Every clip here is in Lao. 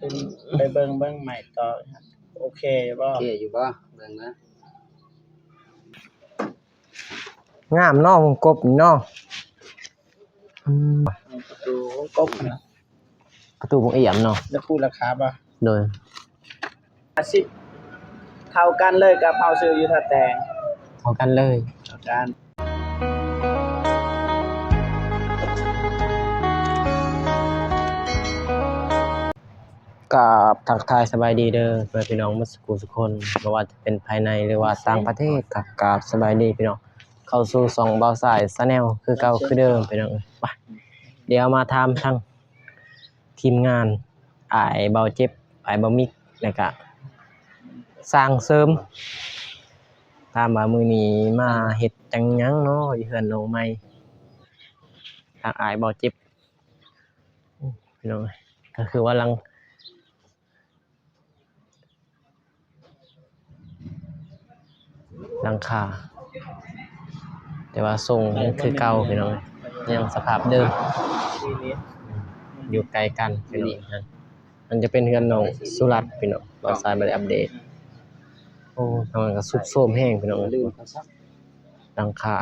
ຂຶ້ນໄປເບິ່ງ ເບິ່ງໃໝ່ຕໍ່ ໂອເຄຢູ່ບໍ່? ໂອເຄຢູ່ບໍ່? ເບິ່ງນະ ງາມເນາະ ວົງກົບນີ້ເນາະ. ອືມ ປະຕູວົງກົບນະ ປະຕູວົງອຽມເນາະ. ແລ້ວຄູລາຄາບໍ່? ໂດຍ ຫ້າສິບ ເທົ່າກັນເລີຍກັບເຮົາຊື້ຢູ່ທ່າແຕງ ເທົ່າກັນເລີຍ ເທົ່າກັນ. ກາບທັກທາຍສະບາຍດີເດີ ພໍ່ແມ່ພີ່ນ້ອງໝົດສູ່ຜູ້ສູ່ຄົນ ບໍ່ວ່າຈະເປັນພາຍໃນ ຫຼືວ່າຕ່າງປະເທດ ກາບສະບາຍດີພີ່ນ້ອງ ເຂົ້າສູ່ຊ່ອງບ່າວຊາຍ Channel ຄືເກົ່າຄືເດີມພີ່ນ້ອງ. ໄປ ດຽວມາຖາມທາງທີມງານ ອ້າຍເບົາເຈັບ ອ້າຍເບົາມິກ ແລ້ວກະຊ່າງເສີມ ຖາມວ່າມື້ນີ້ມາເຮັດຫຍັງເນາະ ຢູ່ເຮືອນນ້ອງໃໝ່ ທາງອ້າຍເບົາເຈັບ. ໂອ້ ພີ່ນ້ອງເອີຍ ກໍຄືວ່າຫຼັງ ຫຼັງຄາ ແຕ່ວ່າຊົງຍັງຄືເກົ່າພີ່ນ້ອງ ຍັງສະພາບເດີມ ຢູ່ໃກ້ກັນພີ່ນ້ອງ. ອັນ ອັນຈະເປັນເຮືອນນ້ອງສຸລັດພີ່ນ້ອງ ບ່າວຊາຍບໍ່ໄດ້ອັບເດດ. ໂອ້ ທາງນັ້ນກໍຊຸດໂຊມແຮງພີ່ນ້ອງເອີຍ ຫຼັງຄາ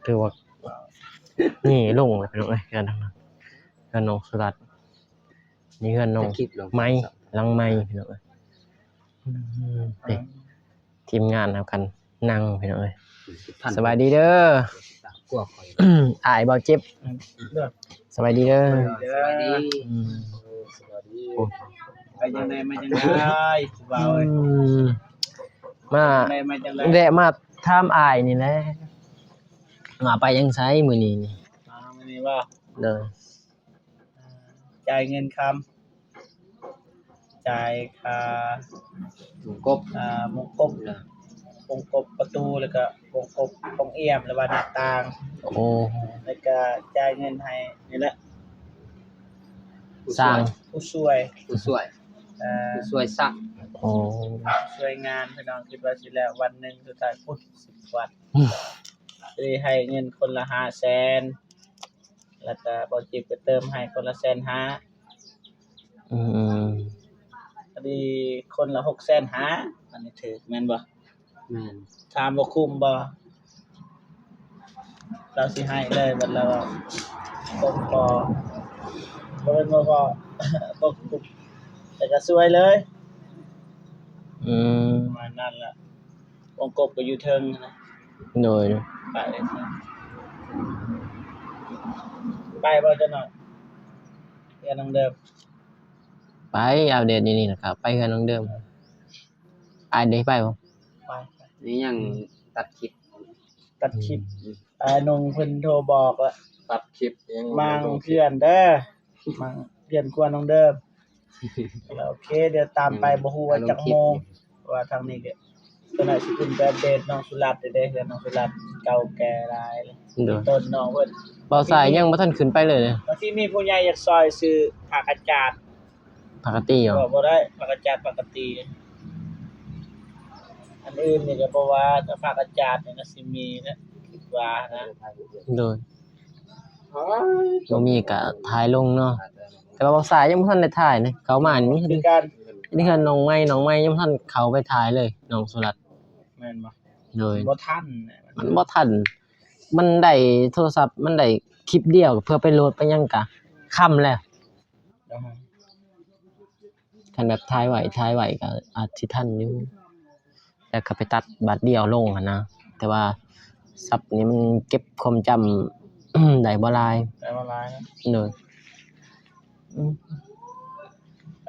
ຖືວ່າແຍ່ລົງແລ້ວພີ່ນ້ອງເອີຍ ເຮືອນທາງນັ້ນ ເຮືອນນ້ອງສຸລັດ. ນີ້ເຮືອນນ້ອງໃໝ່ ຫຼັງໃໝ່ພີ່ນ້ອງເອີຍ. ອືມ ນີ້ທີມງານເຮົາກັນນັ່ງພີ່ນ້ອງເອີຍ. ສະບາຍດີເດີ ອ້າຍເບົາເຈັບ ສະບາຍດີເດີ. ສະບາຍດີ ອືມ ໂອ້ ໄປຈັ່ງໃດ ມາຈັ່ງໃດ ຜູ້ບ່າວເອີຍ? ອືມ ມາ ມາຈັ່ງໃດ ມາຈັ່ງໃດ ແວະມາຖາມອ້າຍນີ້ແຫຼະ ວ່າໄປຈັ່ງໃສມື້ນີ້ນີ້? ອ່າ ມື້ນີ້ບໍ່? ໂດຍ ຈ່າຍເງິນຄຳ ຈ່າຍຄ່າວົງກົບ ອ່າ ວົງກົບ ວົງກົບປະຕູ ແລ້ວກໍວົງກົບປ່ອງອຽມ ຫຼືວ່າໜ້າຕ່າງ. ໂອ້ ແລ້ວກໍຈ່າຍເງິນໃຫ້ນີ້ແຫຼະ ຜູ້ຊ່າງ ຜູ້ຊ່ວຍ ຜູ້ຊ່ວຍ ເອີ ຜູ້ຊ່ວຍສ້າງ. ໂອ້ ຜູ້ຊ່ວຍງານ ພີ່ນ້ອງ ຄິດວ່າຊິແລ້ວວັນໜຶ່ງ ສຸດທ້າຍພຸ້ນ ສິບວັນ ຊິໄດ້ໃຫ້ເງິນຄົນລະຫ້າແສນ ແລ້ວກະບ່າວຈິບກໍເຕີມໃຫ້ຄົນລະແສນຫ້າ. ອືມ ພໍດີຄົນລະຫົກແສນຫ້າ ອັນນີ້ຖືກແມ່ນບໍ່? ແມ່ນ. ຖາມວ່າຄຸ້ມບໍ່? ລາວຊິໃຫ້ເລີຍ ບັດລາວວ່າບໍ່ພໍ ບໍ່ແມ່ນບໍ່ພໍ ບໍ່ຄຸ້ມ ແຕ່ກໍຊ່ວຍເລີຍ. ອືມ ປະມານນັ້ນແຫຼະ. ວົງກົບກໍຢູ່ເທິງຫັ້ນນະ. ໂດຍ ໄປ ໄປບໍ່ຈັກໜ້ອຍ? ເຮືອນນ້ອງເດີມ ໄປອັບເດດຢູ່ນີ້ແຫຼະ ກໍໄປເຮືອນນ້ອງເດີມ. ອ້າຍໄດ້ໄປບໍ່? ໄປ ໄປ. ນີ້ຍັງຕັດຄລິບ ຕັດຄລິບ. ອືມ ອ້າຍນົງເພິ່ນໂທບອກລະ ຕັດຄລິບຍັງ ມາເພື່ອນເດີ ມາເພື່ອນຄົວນ້ອງເດີມ. ໂອເຄ ດຽວຕາມໄປ ອືມ ບໍ່ຮູ້ວ່າຈັກໂມງ ເພາະວ່າທາງນີ້ກໍ ຕອນນັ້ນຊິຂຶ້ນໄປອັບເດດນ້ອງສຸລັດເດ້ ເຮືອນນ້ອງສຸລັດເກົ່າແກ່ຫຼາຍ. ໂດຍ ຕົ້ນນ້ອງເພິ່ນ ບ່າວຊາຍຍັງບໍ່ທັນຂຶ້ນໄປເລີຍ. ບາງທີມີຜູ້ໃຫຍ່ຢາກຊ່ອຍຊື້ຜ້າກະຈາດ ຜາກະຕີຫວາ? ບໍ່ ບໍ່ໄດ້ ຜາກະຈາດ ຜາກະຕີ. ອັນອື່ນນີ້ກໍບໍ່ວ່າ ແຕ່ຜາກະຈາດນີ້ກໍຊິມີນະ ຄິດວ່ານະ. ໂດຍ ບໍ່ມີກໍຖ່າຍລົງເນາະ ແຕ່ວ່າບ່າວຊາຍຍັງບໍ່ທັນໄດ້ຖ່າຍນະ ເຂົ້າມານີ້ມີແຕ່ເຮືອນນ້ອງໃໝ່ ນ້ອງໃໝ່ຍັງບໍ່ທັນເຂົ້າໄປຖ່າຍເລີຍ ນ້ອງສຸລັດ. ແມ່ນບໍ່? ໂດຍ ບໍ່ທັນ ມັນບໍ່ທັນ ມັນໄດ້ໂທລະສັບ ມັນໄດ້ຄລິບດຽວ ເພື່ອໄປໂຫຼດໄປຫຍັງກະຄ່ຳແລ້ວ. ຄັນແບບຖ່າຍໄວ້ ຖ່າຍໄວ້ກໍອາດຊິທັນຢູ່ ແລ້ວກໍໄປຕັດບາດດຽວລົງຫັ້ນນະ ແຕ່ວ່າສັບນີ້ມັນເກັບຄວາມຈຳໄດ້ບໍ່ຫຼາຍ ໄດ້ບໍ່ຫຼາຍນະ. ໂດຍ ອືມ ໄປ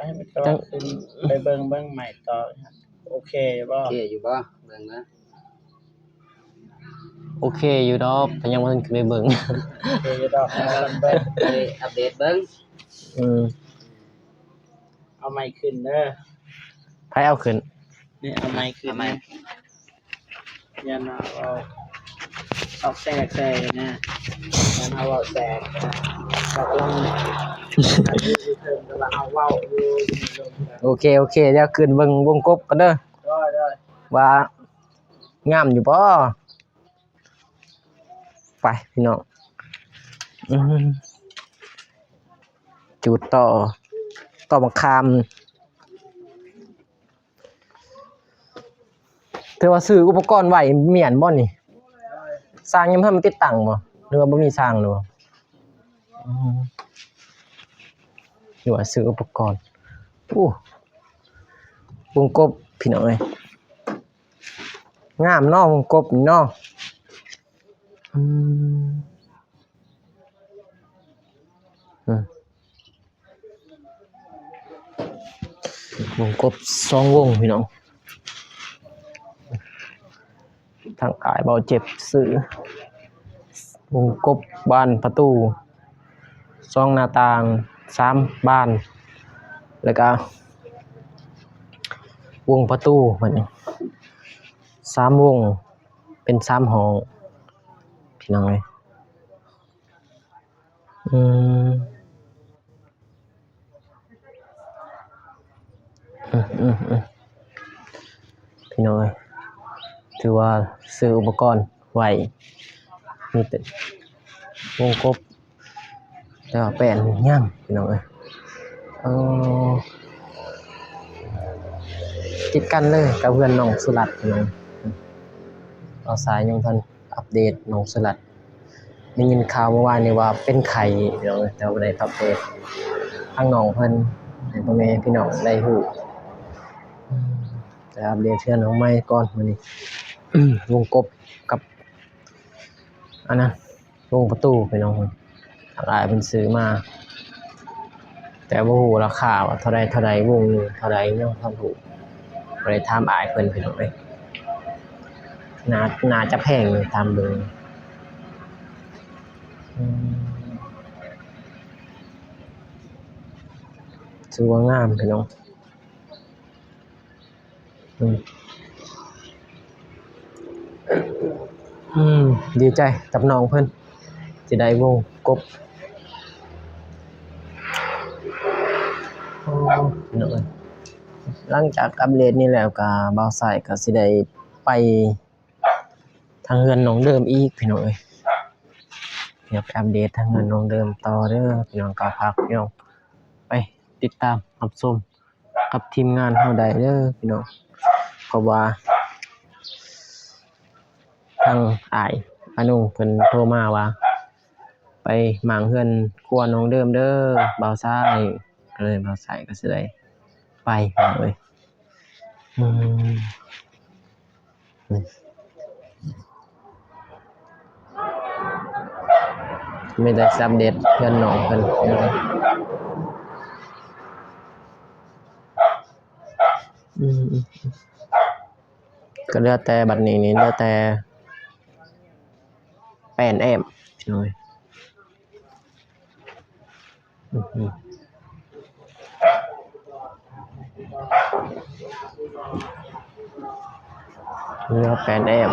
ໄປເບິ່ງ ເບິ່ງໃໝ່ຕໍ່. ໂອເຄຢູ່ບໍ່? ໂອເຄຢູ່ບໍ່? ເບິ່ງນະ. ໂອເຄຢູ່ດອກ ແຕ່ຍັງບໍ່ທັນໄດ້ເບິ່ງ. ໂອເຄຢູ່ດອກ ເບິ່ງ ໄປອັບເດດເບິ່ງ. ອືມ ເອົາໄມຂຶ້ນເດີ. ໃຜເອົາຂຶ້ນ? ນີ້ເອົາໄມຂຶ້ນ ເອົາໄມ ນະ ຢ້ານວ່າເວົ້າອອກແຊກໃສ່ນະ ຢ້ານເຮົາເວົ້າແຊກນະ ເຮົາກຳລັງຢູ່ເທິງ ແຕ່ວ່າເຮົາເວົ້າຢູ່. ໂອເຄ ໂອເຄ ດຽວຂຶ້ນເບິ່ງວົງກົບກ່ອນເດີ. ໂດຍ ໂດຍ ວ່າ ງາມຢູ່ບໍ່? ໄປພີ່ນ້ອງ ອືມ ຈູດຕໍ່. ຕອກໝາກຂາມ. ຖືວ່າຊື້ອຸປະກອນໄວ້ແມ່ນບໍ່ນີ້? ຊ່າງຍັງບໍ່ທັນມາຕິດຕັ້ງບໍ່ ຫຼືວ່າບໍ່ມີຊ່າງຫຼືບໍ່? ອືມ ຫຼືວ່າຊື້ອຸປະກອນ. ໂອ້ ວົງກົບ ພີ່ນ້ອງເອີຍ ງາມເນາະ ວົງກົບນີ້ເນາະ. ອືມ ອືມ ວົງກົບສອງວົງ ພີ່ນ້ອງ. ທາງອ້າຍເບົາເຈັບຊື້ວົງກົບບານປະຕູ ສອງໜ້າຕ່າງ ສາມບານ ແລ້ວກະວົງປະຕູ ບັດນີ້ສາມວົງ ເປັນສາມຫ້ອງ ພີ່ນ້ອງເອີຍ. ອືມ ອືມ ອືມ ອືມ ພີ່ນ້ອງເອີຍ ຖືວ່າຊື້ອຸປະກອນໄວ້ ມີແຕ່ວົງກົບ ແຕ່ວ່າແປ້ນຍັງ ພີ່ນ້ອງເອີຍ. ເອີ ຕິດກັນເລີຍກັບເຮືອນນ້ອງສຸລັດ ພີ່ນ້ອງ. ເອົາ ສາຍຍັງທັນ ອັບເດດນ້ອງສະຫຼັດ ໄດ້ຍິນຂ່າວເມື່ອວານນີ້ວ່າເປັນໄຂ້ ພີ່ນ້ອງເອີຍ ແຕ່ວ່າບໍ່ໄດ້ອັບເດດທາງນ້ອງເພິ່ນ ໃຫ້ພໍ່ແມ່ພີ່ນ້ອງໄດ້ຮູ້. ແຕ່ອັບເດດເຮືອນນ້ອງໃໝ່ກ່ອນມື້ນີ້ ວົງກົບກັບ ອັນນັ້ນ ວົງປະຕູ ພີ່ນ້ອງ. ທາງອ້າຍເພິ່ນຊື້ມາ ແຕ່ບໍ່ຮູ້ລາຄາວ່າເທົ່າໃດ ເທົ່າໃດ ວົງໜຶ່ງເທົ່າໃດ ຍັງບໍ່ທັນຮູ້ ບໍ່ໄດ້ຖາມອ້າຍເພິ່ນ ພີ່ນ້ອງເອີຍ. ໜ້າ ໜ້າຈະແພງຢູ່ ຖາມເບິ່ງ. ອືມ ຖືວ່າງາມ ພີ່ນ້ອງ. ອືມ ອືມ ດີໃຈກັບນ້ອງເພິ່ນ ທີ່ໄດ້ວົງກົບ. ໂອ້ ພີ່ນ້ອງເອີຍ ຫຼັງຈາກອັບເດດນີ້ແລ້ວກະ ບ່າວຊາຍກະຊິໄດ້ໄປທາງເຮືອນນ້ອງເດີມອີກ ພີ່ນ້ອງເອີຍ. ດຽວໄປອັບເດດທາງເຮືອນນ້ອງເດີມຕໍ່ເດີ ພີ່ນ້ອງ. ກໍຝາກພີ່ນ້ອງໄປຕິດຕາມຮັບຊົມ ກັບທີມງານເຮົາໄດ້ເດີພີ່ນ້ອງ. ເພາະວ່າທາງອ້າຍອານຸເພິ່ນໂທມາວ່າ ໄປໝາງເຮືອນຄົວນ້ອງເດີມເດີບ່າວຊາຍ. ກໍເລີຍບ່າວຊາຍກໍຊິໄດ້ໄປເລີຍ. ອືມ ມີແຕ່ຊິອັບເດດເຮືອນນ້ອງເພິ່ນ. ອືມ ກໍເຫຼືອແຕ່ບັດນີ້ນີ້ ເຫຼືອແຕ່ແປ້ນແອ້ມ ໂດຍ. ອືມ ເຫຼືອແປ້ນແອ້ມ.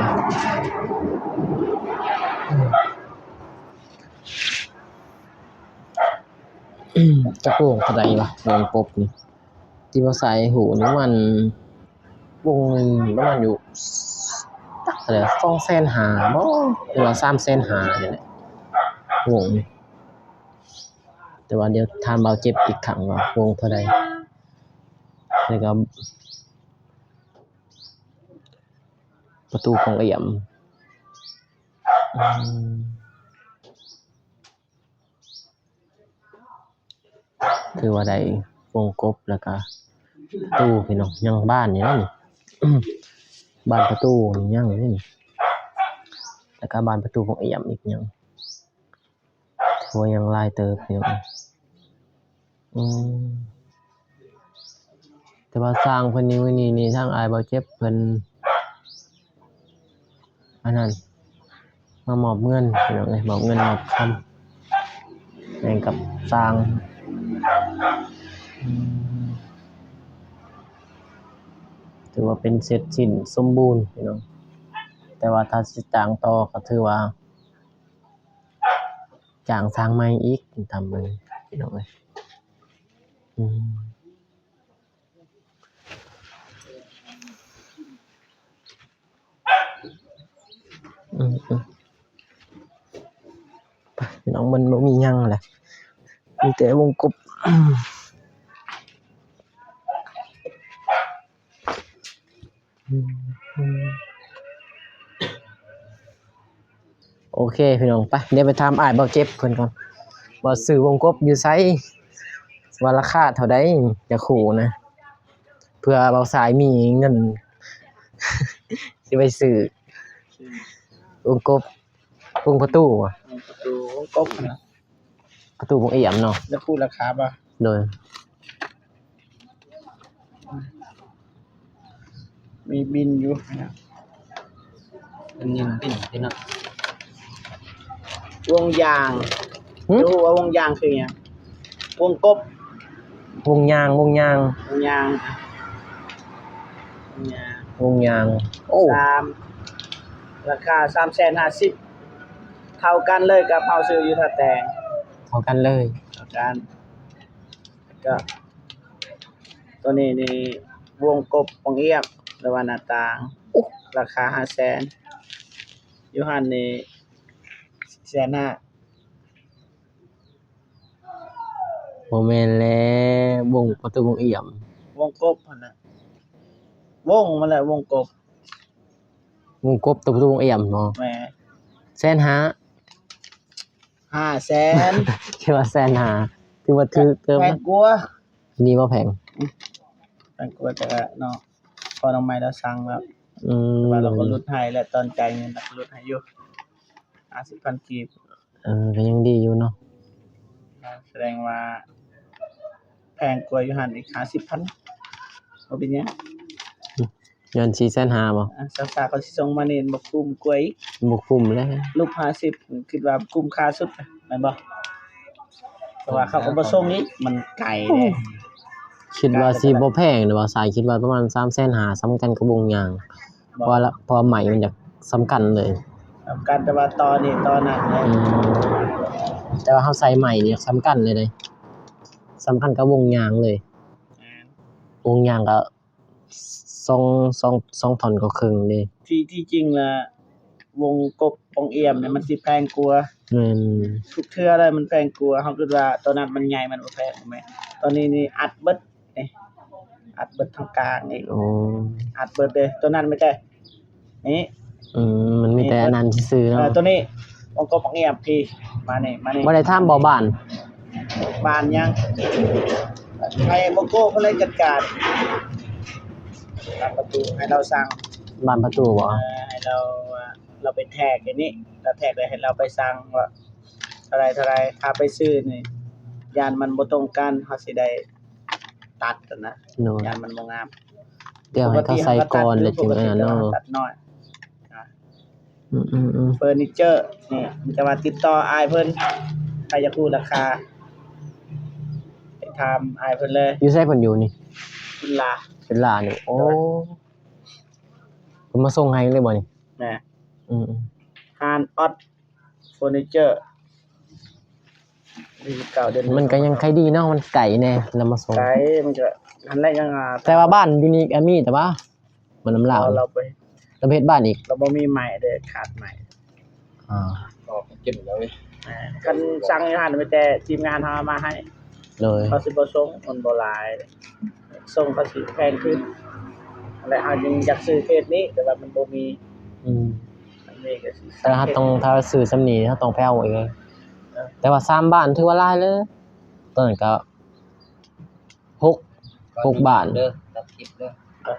ອືມ ຈັກໂມງເທົ່າໃດວະ ໂມງປົບນີ້ ທີ່ວ່າໃສ່ຫູນີ້ມັນ ວົງໜຶ່ງປະມານຢູ່ ຈັກເທົ່າໃດ ສອງແສນຫ້າບໍ ຫຼືວ່າສາມແສນຫ້ານີ້ແຫຼະ ວົງນີ້. ແຕ່ວ່າດຽວຖາມບ່າວເຈັບອີກຄັ້ງວ່າວົງເທົ່າໃດ. ແລ້ວກໍປະຕູຂອງອຽມ ອືມ ຖືວ່າໄດ້ວົງກົບ ແລ້ວກະປະຕູພີ່ນ້ອງ ຍັງບານຢູ່ເດ້ນີ້ ບານປະຕູຍັງຢູ່ເດ້ນີ້ ແລ້ວກະບານປະຕູຂອງອຽມອີກຍັງ ຖືວ່າຍັງຫຼາຍເຕີບພີ່ນ້ອງ. ອືມ ແຕ່ວ່າຊ່າງເພິ່ນນີ້ ມື້ນີ້ນີ້ ທາງອ້າຍບ່າວເຈັບເພິ່ນ ອັນນັ້ນ ມາມອບເງິນພີ່ນ້ອງເອີຍ ມອບເງິນມອບຄຳໃຫ້ກັບຊ່າງ ອືມ ຖືວ່າເປັນເສັດສິ້ນສົມບູນພີ່ນ້ອງ. ແຕ່ວ່າຖ້າຊິຈ້າງຕໍ່ກໍຖືວ່າຈ້າງຊ່າງໃໝ່ອີກ ທຳເບິ່ງພີ່ນ້ອງເອີຍ. ອືມ ອືມ ອືມ ໄປພີ່ນ້ອງ ມັນບໍ່ມີຫຍັງແຫຼະ ມີແຕ່ວົງກົບ. ໂອເຄພີ່ນ້ອງ ໄປ ດຽວໄປຖາມອ້າຍບ່າວເຈັບເພິ່ນກ່ອນ ວ່າຊື້ວົງກົບຢູ່ໃສ ວ່າລາຄາເທົ່າໃດ ຢາກຮູ້ນະ ເພື່ອບ່າວຊາຍມີເງິນ ຊິໄປຊື້ວົງກົບ ວົງປະຕູ ປະຕູວົງກົບນະ ປະຕູວົງອຽມເນາະ ຢາກຮູ້ລາຄາບໍ່? ໂດຍ ມີບິນຢູ່ນະ ເປັນຍິງບິນພີ່ນ້ອງ ວົງຢາງ ຫຶ? ຈະຮູ້ວ່າວົງຢາງຄືຫຍັງ? ວົງກົບ ວົງຍາງ ວົງຍາງ ວົງຍາງ ວົງຍາງ ວົງຍາງ ໂອ້ ສາມ ລາຄາສາມແສນຫ້າສິບ ເທົ່າກັນເລີຍກັບເຮົາຊື້ຢູ່ທ່າແຕງ ເທົ່າກັນເລີຍ ເທົ່າກັນ ກໍ ຕົວນີ້ນີ້ວົງກົບປ່ອງອຽບ ຫຼືວ່າໜ້າຕ່າງ ລາຄາຫ້າແສນ ຢູ່ຫັ້ນນີ້ແສນຫ້າ ບໍ່ແມ່ນແຫຼະ ວົງປະຕູວົງອຽມ ວົງກົບຫັ້ນນະ ວົງມັນແຫຼະ ວົງກົບ ວົງກົບ ປະຕູວົງອຽມເນາະ ແມ່ນ ແສນຫ້າ ຫ້າແສນ ຄິດວ່າແສນຫ້າ ຖືວ່າຖືກເຕີບ ແພງກວ່າ ນີ້ບໍ່ແພງ ແພງກວ່າ ແຕ່ວ່າເນາະ ພໍນ້ອງໃໝ່ລາວສັ່ງແລ້ວ ອືມ ແຕ່ວ່າລາວກໍຫຼຸດໃຫ້ ແລະຕອນຈ່າຍເງິນລາວກໍຫຼຸດໃຫ້ຢູ່ ຫ້າສິບພັນກີບ ເອີ ກໍຍັງດີຢູ່ເນາະ ສະແດງວ່າແພງກວ່າຢູ່ຫັ້ນອີກຫ້າສິບພັນ ບໍ່ເປັນຫຍັງ ຍ້ອນສີ່ແສນຫ້າບໍ່? ອາ ສາວໆ ເຂົາຊິສົ່ງມານີ້ບໍ່ຄຸ້ມກວ່າອີກ ບໍ່ຄຸ້ມແລ້ວ ລົບຫ້າສິບ ຄິດວ່າຄຸ້ມຄ່າສຸດແມ່ນບໍ່? ເພາະວ່າເຂົາກໍບໍ່ສົ່ງອີກ ມັນໄກເດ້ ຄິດວ່າຊິບໍ່ແພງເດ້ ບ່າວຊາຍຄິດວ່າປະມານສາມແສນຫ້າ ສ່ຳກັນກັບວົງຍາງ ບໍ່ ເພາະວ່າ ເພາະວ່າໄມ້ມັນຢາກສ່ຳກັນເລີຍ ສ່ຳກັນ ແຕ່ວ່າຕໍ່ນີ້ຕໍ່ນັ້ນເດ້ ອືມ ແຕ່ວ່າເຮົາໃສ່ໄມ້ນີ້ສ່ຳກັນເລີຍເດ້ ສ່ຳກັນກັບວົງຍາງເລີຍ ແມ່ນ ວົງຍາງກໍ ສອງ ສອງ ສອງທ່ອນກວ່າເຄິ່ງເດ້ ທີ່ ທີ່ຈິງລະວົງກົບປ່ອງອຽມນີ້ມັນຊິແພງກວ່າ ແມ່ນ ທຸກເທື່ອເລີຍມັນແພງກວ່າ ເຮົາຄິດວ່າຕອນນັ້ນມັນໃຫຍ່ ມັນບໍ່ແພງ ແມ່ນ ຕອນນີ້ນີ້ອັດເບິດນີ້ ອັດເບິດທາງກາງນີ້ ໂອ້ ອັດເບິດເດ້ ຕອນນັ້ນມີແຕ່ ນີ້ ອືມ ມັນມີແຕ່ອັນນັ້ນຊື່ໆເນາະ ເອີ ໂຕນີ້ ວົງກົບປະເງຍບພີ້ ມານີ້ ມານີ້ ບໍ່ໄດ້ຖາມບໍ່ບ້ານ ບ້ານຫຍັງ ໃຫ້ໂມໂກ້ເພິ່ນໄດ້ຈັດການ ບານປະຕູ ໃຫ້ລາວສັ່ງ ບານປະຕູບໍ່ ເອີ ໃຫ້ລາວ ລາວໄປແທກອັນນີ້ ລາວແທກແລ້ວໃຫ້ລາວໄປສັ່ງວ່າ ເທົ່າໃດ ເທົ່າໃດ ຖ້າໄປຊື້ນີ້ ຢ້ານມັນບໍ່ຕົງກັນ ເຮົາຊິໄດ້ ຕັດຫັ້ນນະ ໂດຍ ຢ້ານມັນບໍ່ງາມ ດຽວໃຫ້ເຂົາໃສ່ກ່ອນແລ້ວຈຶ່ງອັນນັ້ນເນາະ ຕັດນ້ອຍ ອືມໆໆ ເຟີນີເຈີ ນີ້ ມີແຕ່ວ່າຕິດຕໍ່ອ້າຍເພິ່ນ ໃຜຢາກຮູ້ລາຄາ ໄປຖາມອ້າຍເພິ່ນເລີຍ ຢູ່ໃສເພິ່ນຢູ່ນີ້ ເປັນລາ ເປັນລານີ້ ໂອ້ ໂດຍ ເພິ່ນມາສົ່ງໃຫ້ເລີຍບໍ່ນີ້ ແມ່ນ ອືມໆ ຮ້ານອອດ ເຟີນີເຈີ ສີ່ສິບເກົ້າ ເດືອນ ມັນກໍຍັງໄຄດີເນາະ ມັນໄກແດ່ ລະມາສົ່ງ ໄກ ມັນກໍຫັ້ນແຫຼະ ຍັງ ອ່າ ແຕ່ວ່າບ້ານຢູ່ນີ້ກໍມີ ແຕ່ວ່າມັນນຳລາວ ລາວໄປ ລາວໄປເຮັດບ້ານອີກ ລາວບໍ່ມີໄມ້ເດ້ ຂາດໄມ້ ອ່າ ກໍກິນແລ້ວເວີຍ ແມ່ນ ຄັນສັ່ງຢູ່ຫັ້ນ ມີແຕ່ທີມງານເຮົາເອົາມາໃຫ້ ໂດຍ ເຂົາຊິບໍ່ສົ່ງ ມັນບໍ່ຫຼາຍ ສົ່ງເຂົາຊິແພງຂຶ້ນ ແລະ ເຮົາຍັງຢາກຊື້ເຂດນີ້ ແຕ່ວ່າມັນບໍ່ມີ ອືມ ອັນນີ້ກໍຊິ ແຕ່ເຮົາຕ້ອງ ຖ້າຊື້ສ່ຳນີ້ ເຮົາຕ້ອງໄປເອົາເອງ ເອີ ແຕ່ວ່າສາມບ້ານຖືວ່າຫຼາຍເລີຍ ຕອນນັ້ນກໍຫົກ ຫົກບ້ານເດີ ຕັດຄລິບເດີ ເອີ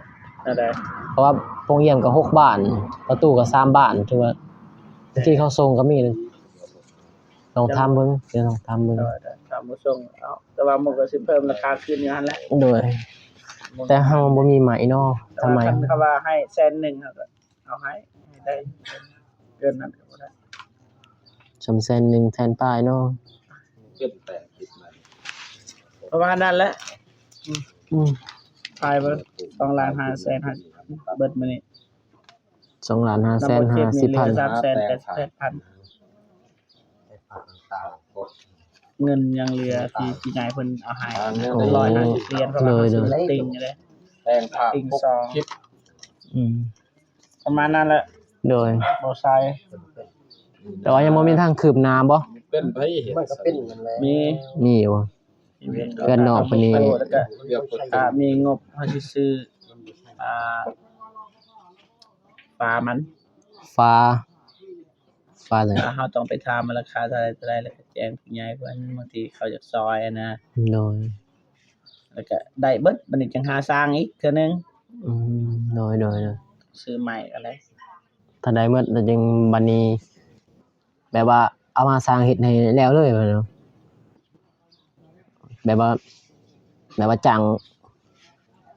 ແນວໃດ ເພາະວ່າໂຮງຮຽນກໍຫົກບ້ານ ປະຕູກໍສາມບ້ານ ຖືວ່າທີ່ເຂົາສົ່ງກໍມີ ລອງຖາມເບິ່ງ ດຽວລອງຖາມເບິ່ງ ເອີ ຖ້າບໍ່ສົ່ງ ເອົາ ແຕ່ວ່າມັນກໍຊິເພີ່ມລາຄາຂຶ້ນຢູ່ຫັ້ນແຫຼະ ໂດຍ ແຕ່ເຮົາບໍ່ມີໄມ້ເນາະ ຖ້າໄມ້ ຄັນເຂົາວ່າໃຫ້ແສນໜຶ່ງ ເຮົາກໍເອົາໃຫ້ ໃຫ້ໄດ້ເດືອນນັ້ນກໍບໍ່ໄດ້ ສ່ຳແສນໜຶ່ງ ແສນປາຍເນາະ ປະມານນັ້ນແຫຼະ ອືມ ອືມ ຂາຍເບິດ ສອງລ້ານຫ້າແສນ ເບິດມື້ນີ້ ສອງລ້ານຫ້າແສນຫ້າສິບພັນ ສາມແສນແປດສິບແປດພັນ ເງິນຍັງເຫຼືອທີ່ ທີ່ນາຍເພິ່ນເອົາໃຫ້ ໂອ້ ເປັນຮ້ອຍຫ້າສິບຫຼຽນ ເພາະວ່າ ໂດຍ ເຮົາຊື້ຕິ່ງຢູ່ເດ້ ຕິ່ງສອງ ອືມ ປະມານນັ້ນແຫຼະ ໂດຍ ບໍ່ໃສ່ ແຕ່ວ່າຍັງບໍ່ມີທາງຄືບໜ້າບໍ່? ເປັນໄປເຮັດ ມັນກໍເປັນນັ້ນແຫຼະ ມີ ມີຢູ່ບໍ່? ເຮືອນນອກເພິ່ນນີ້ ແລ້ວກໍຖ້າມີງົບ ເຮົາຊິຊື້ ອ່າ ຝາມັນ ຝາ ຝາຫຍັງ? ຖ້າເຮົາຕ້ອງໄປຖາມວ່າລາຄາເທົ່າໃດ ເທົ່າໃດ ແລ້ວກໍແຈ້ງຜູ້ໃຫຍ່ເພິ່ນ ບາງທີເຂົາຢາກຊ່ອຍຫັ້ນນະ. ໂດຍ. ແລ້ວກໍໄດ້ເບິດ ບັດນີ້ຈັ່ງຫາສ້າງອີກເທື່ອໜຶ່ງ. ອືມ ໂດຍ ໂດຍ ໂດຍ. ຊື້ໃໝ່ກໍໄດ້ ຖ້າໄດ້ໝົດແລ້ວຈຶ່ງ ບັດນີ້ ແບບວ່າເອົາມາສ້າງເຮັດໃຫ້ແລ້ວເລີຍ ແບບວ່າ ແບບວ່າຈ້າງ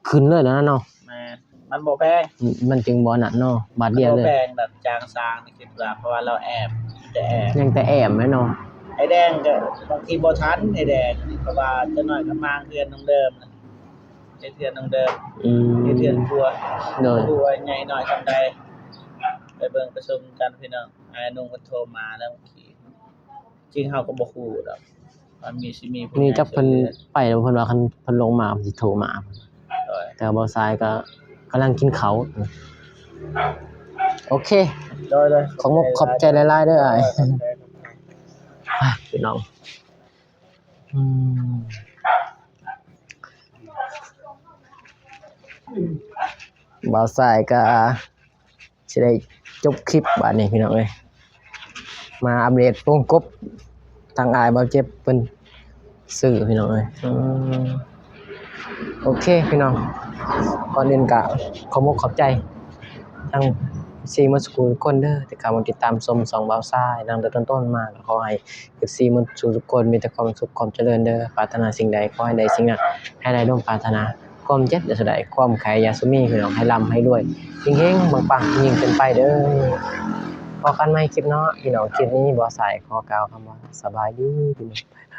ຂຶ້ນເລີຍແລ້ວນະເນາະ. ແມ່ນ ມັນບໍ່ແພງ ມັນຈຶ່ງບໍ່ນັ້ນເນາະ ບາດດຽວເລີຍ ບໍ່ແພງ ແບບຈ້າງສ້າງນີ້ຄິດວ່າ ເພາະວ່າລາວແອ້ມ ແຕ່ແອ້ມ ຍັງແຕ່ແອ້ມແຫຼະເນາະ. ອ້າຍແດງກໍບາງທີບໍ່ທັນ ອ້າຍແດງ ເພາະວ່າຈັກໜ້ອຍກໍມາເຮືອນນ້ອງເດີມ ເຮັດເຮືອນນ້ອງເດີມ ອືມ ເຮັດເຮືອນຄົວ ໂດຍ ບໍ່ຮູ້ວ່າໃຫຍ່ນ້ອຍສ່ຳໃດ ໄປເບິ່ງໄປຊົມກັນພີ່ນ້ອງ. ອ້າຍນຸ່ງເພິ່ນໂທມາແລ້ວ ຈິງເຮົາກໍບໍ່ຮູ້ດອກວ່າມີ ຊິມີຜູ້ໃຫຍ່ ນີ້ຈັກເພິ່ນໄປແລ້ວ ເພິ່ນວ່າຄັນເພິ່ນລົງມາເພິ່ນຊິໂທມາ. ໂດຍ. ແຕ່ວ່າບ່າວຊາຍກໍກຳລັງກິນເຂົ້າ. ໂອເຄ ໂດຍໆ ຂອບມຸກຂອບໃຈຫຼາຍໆເດີອ້າຍ. ໂດຍ ຂອບໃຈ ຂອບໃຈ ໄປພີ່ນ້ອງ. ອືມ ບ່າວຊາຍກໍຊິໄດ້ຈົບຄລິບບາດນີ້ພີ່ນ້ອງເອີຍ ມາອັບເດດວົງກົບທາງອ້າຍບ່າວເຈັບເພິ່ນຊື້ພີ່ນ້ອງເອີຍ. ອືມ ໂອເຄພີ່ນ້ອງ ກ່ອນອື່ນກໍຂອບມຸກຂອບໃຈທັງເອັຟຊີໝົດສູ່ຜູ້ທຸກຄົນເດີ ທີ່ເຂົ້າມາຕິດຕາມຊົມຊ່ອງບ່າວຊາຍຕັ້ງແຕ່ຕົ້ນໆມາ. ກໍຂໍໃຫ້ ເອັຟຊີໝົດສູ່ທຸກຄົນມີແຕ່ຄວາມສຸກຄວາມຈະເລີນເດີ ປາດຖະໜາສິ່ງໃດຂໍໃຫ້ໄດ້ສິ່ງນັ້ນ ໃຫ້ໄດ້ສົມປາດຖະໜາ ຄວາມເຈັບຢ່າສູ່ໄດ້ ຄວາມໄຂ້ຢ່າສູ່ມີ ພີ່ນ້ອງ ໃຫ້ລ່ຳໃຫ້ລວຍ ເຮັງໆ ປັງໆ ຍິ່ງໆຂຶ້ນໄປເດີ. ພໍ້ກັນໃໝ່ຄລິບເນາະພີ່ນ້ອງ ຄລິບນີ້ບ່າວຊາຍຂໍກ່າວຄຳວ່າສະບາຍດີພີ່ນ້ອງ.